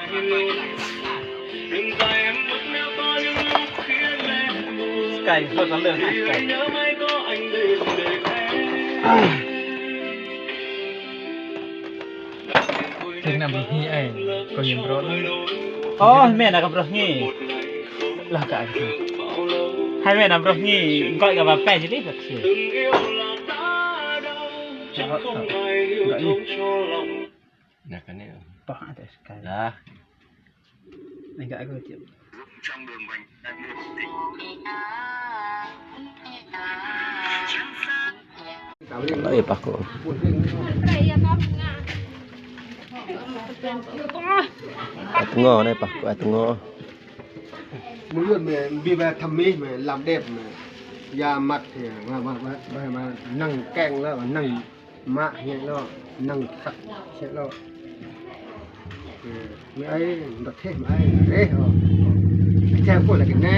ໄກ່ເຂົາກໍເລີກໃຫ້ໄກ່ ເຮັດນ້ຳບັກຮີ່ໄອ້ກໍຍັງບໍ່ລອດ. ອໍ ແມ່ນນະ ກັບບັກຮີ່ລາວກະ ໃຫ້ແມ່ນນຳບັກຮີ່ ກ້ອຍກໍວ່າແປຊິລິ ບັກຊີ ນະກະນີ້ ປະຫາແຕ່ໄກ່ ລະ ນີ້ກະ ເອີ ປາໂກ ປາໂກງໍ ປາໂກງໍ Mưh ưນmeh bi ba thăm meh meh làm đẹp meh. Ya mat ya ma ma ma ma năng keng la năng ma hie lo năng sak hie lo. Meh ai ndak theh meh ai re ho. Cha ko la ke ne.